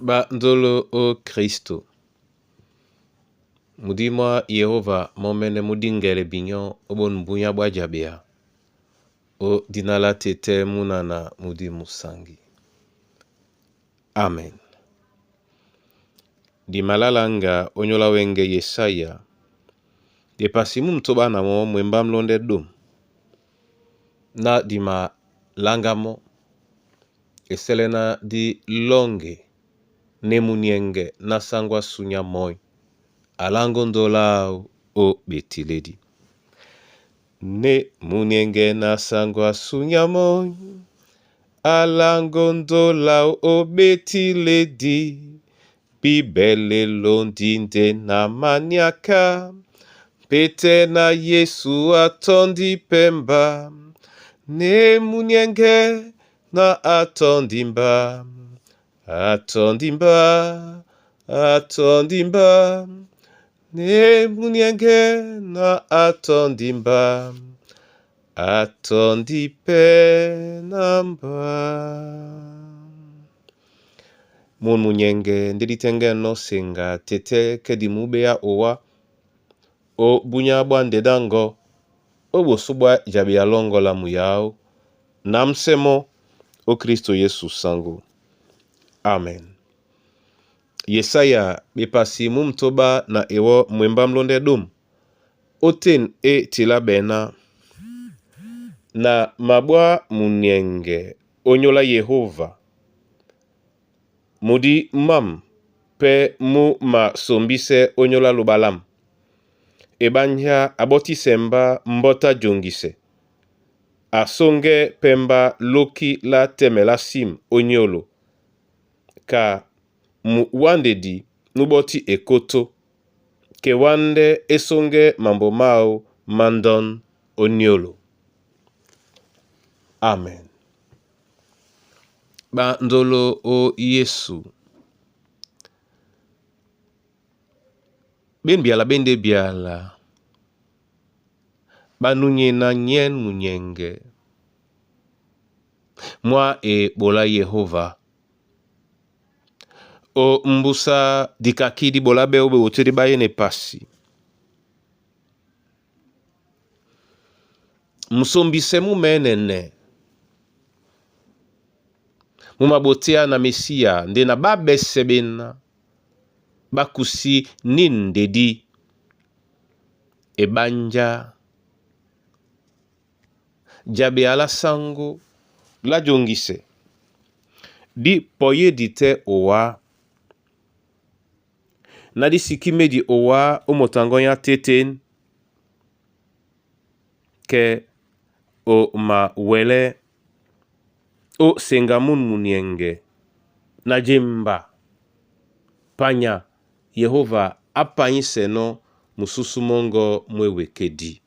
Bandolo o Kristo. Mudimo wa Yehova momene mudingele binyo obonu bunya bwa jabea o dina la tete munana mudi musangi. Amen. Dimalalanga onyola wenge Yesaya depasi mu mtoba na mo mwemba mlonde dum na dimalanga mo eselena di longe ne munienge na sangwa sunya moi alango ndola o betiledi. Ne munienge na sangwa sunya moi alango ndola o betiledi bibele londi nde na maniaka pete na Yesu atondi pemba ne munienge na atondimba atondimba atondimba ne munienge na atondimba atondi pe na mba. Mun munyenge ndeditenge no senga tete kedi mube ya owa o bunya bwa ndedango o boso bwa jabe ya longola muyao na msemo o Kristo Yesu sango. Amen. Yesaya bepasi mu mtoba na ewo mwemba mlonde dum oten e tila bena na mabwa munienge onyola Yehova mudi mam pe mu masombise onyola lubalam ebanja abotisemba mbota jongise asonge pemba loki la temela sim onyolo ka mu wandedi nuboti ekoto ke wande esonge mambo mao mandon onyolo. Amen. Bandolo o Yesu ben biala bende biala banunye na nyen munyenge mwa e bola Yehova o mbusa dikaki di bola be obe oteri bayene pasi musombise mumenene mumabotea na Mesia nde na babese bena bakusi nindedi ebanja jabe ala sango la jongise di poye di te owa na di sikime di owa omotango ya teten ke o ma wele o senga mun munienge na jemba panya Yehova apanyise no mususu mongo mwewekedi.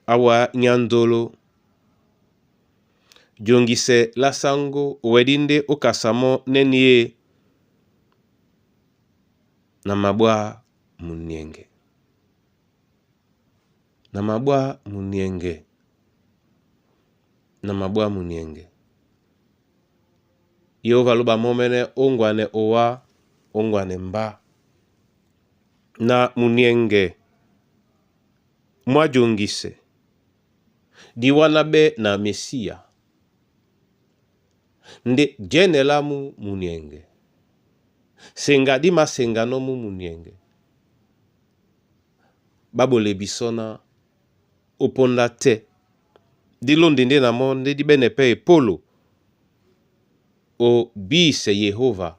Awa nyandolo jongise la sango owedinde okasamo nenie na mabwa munienge na mabwa munienge na mabwa munienge Yehova loba momene ongwane owa ongwane mba na munienge mwajongise diwana be na Mesia nde jenela mu munienge senga di masenga no mu munienge babole bisona oponda te dilondi nde na mo nde dibene pe epolo o bise Yehova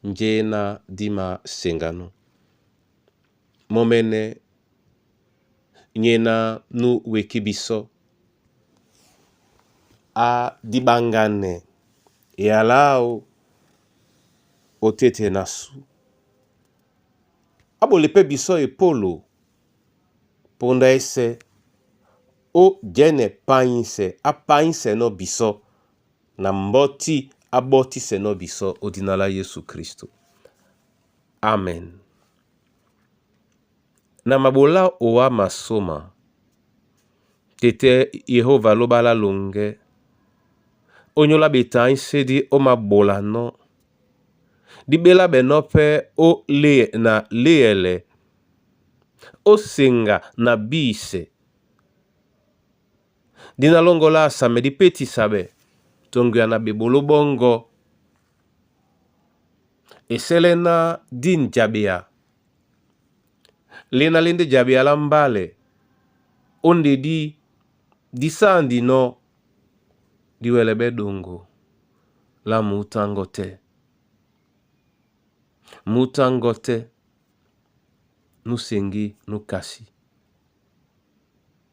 njena dima sengano momene nyena nu weki biso a dibangane eyalao otete na su abole pe biso epolo ponda ese o jene panyise apanyise no biso na mboti abotise no biso odinala Yesu Kristo. Amen. Na mabola owa masoma tete Yehova lobala longe Ónyólá ɓetǎŋsédí ó māɓolanɔ́, dí ɓéláɓɛnɔ́ pɛ́ ó na léɛlɛ, ó seŋga na bísɛ, dí ná lɔ́ŋgɔ́ lá asamɛ dí pétisaɓɛ tɔ ŋgwea na ɓeɓoló ɓɔ́ŋgɔ̄. E sɛ́lɛ́ ná dîn jaɓea, léná lá e ndé jaɓea lá mbálɛ ó ndedí dí sándinɔ́ dí wɛlɛ́ ɓɛ́ ɗoŋgo lá muútáŋgɔ tɛ́. Muútáŋgɔ tɛ́ nú seŋgí nú kasi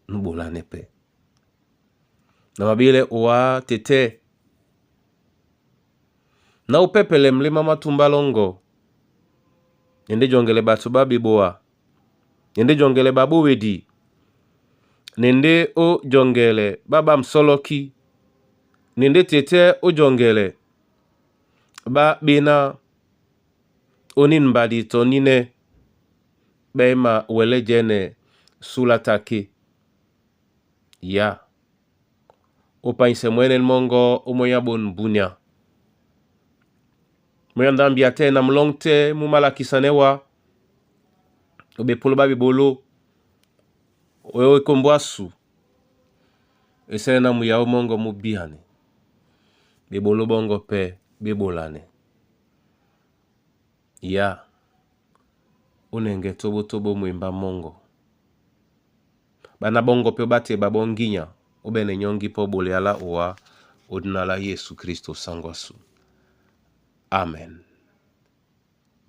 nú ɓolánɛ́ pɛ́. Na maɓílɛ́ owá tetɛ́ ná ó pɛ́pɛlɛ mlémá má túmbá lɔ́ŋgɔ, e ndé jɔŋgɛlɛ ɓato ɓá ɓeboa, e ndé jɔŋgɛlɛ ɓaɓówedi, na e ndé ó jɔŋgɛlɛ ɓá ɓâm sɔ́lɔ́kí, na e ndé tetɛ́ ó jɔŋgɛlɛ ɓá ɓéná onín mbadi tɔ nínɛ́ ɓá e mawɛlɛ́ jɛ́nɛ sú látake. Yá ó panyísɛ mwɛ̌nɛ́n mɔ́ŋgɔ́ ó mwɛ́nyá ɓôn búnyá. Mwɛ́nyá ndámbia tɛ́ na mulɔ́ŋ tɛ́ mú mālakisanɛ́ wá o ɓepoló ɓá ɓeɓoló o ekombo ásu e sɛ́lɛ́ ná muyaó mɔ́ŋgɔ́ mú bíanɛ ɓeɓoló ɓɔ́ŋgɔ́ pɛ́ ɓé ɓolanɛ. Yá ó nɛŋgɛ tóbótóbó mwembá mɔ́ŋgɔ. Ɓána ɓɔ́ŋgɔ pɛ́ ɓá teeba ɓɔ́ ŋgínya ó ɓɛ́nɛ nyɔ́ŋgí pɔ́ ɓoleá lá owá ó dina lá Yésu Kristo sáŋgó ásu. Amen.